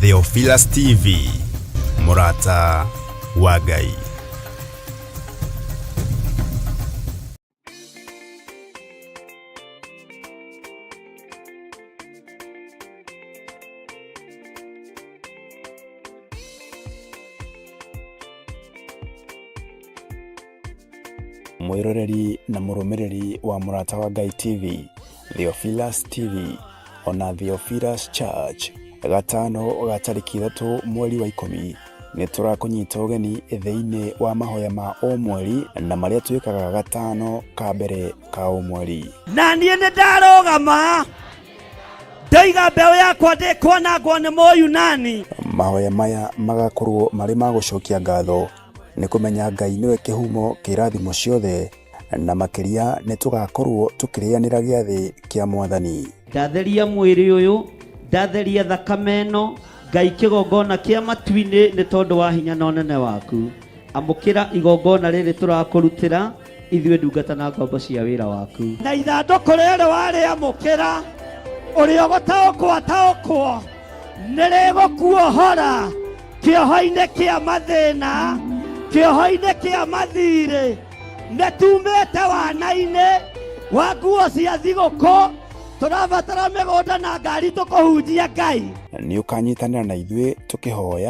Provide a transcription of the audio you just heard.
Theophilus TV, mũrata wa Ngai. Mwĩroreri na mũrũmĩrĩri wa Mũrata wa Ngai TV, Theophilus TV, ona Theophilus Church, gatano ga tarĩki 3 mweri wa 10 nĩ tũrakũnyita ũgeni thĩinĩ wa mahoya ma o mweri na marĩa twĩkaga gatano ka mbere ka o mweri. Na niĩ nĩ ndarũgama ndoiga mbeũ yakwa ndĩkwanangwo nĩ Mũyunani. Mahoya maya magakorwo marĩ ma gũcokia ngatho nĩ kũmenya Ngai nĩwe kĩhumo kĩa irathimo ciothe, na makĩria nĩ tũgakorwo tũkĩrĩanĩra gĩathĩ kĩa Mwathani. Ndatheria mwĩrĩ ũyũ, ndatheria thakame ĩno, Ngai kĩgongona kĩa matu-inĩ nĩ tondũ wa hinya na ũnene waku. Amũkĩra igongona rĩrĩ tũrakũrutĩra ithuĩ ndungata na ngombo cia wĩra waku. Na ithandũkũ rĩrĩ warĩamũkĩra, ũrĩa ũgũtaũkwo ataũkwo, nĩ rĩgũkuohora kĩoho-inĩ kĩa mathĩna, kĩoho-inĩ kĩa mathirĩ. Nĩ tumĩte wana-inĩ wa nguo cia thigũkũ, tũrabatara mĩgũnda na ngari tũkũhunjia Ngai. Nĩ ũkanyitanĩra na ithuĩ tũkĩhoya.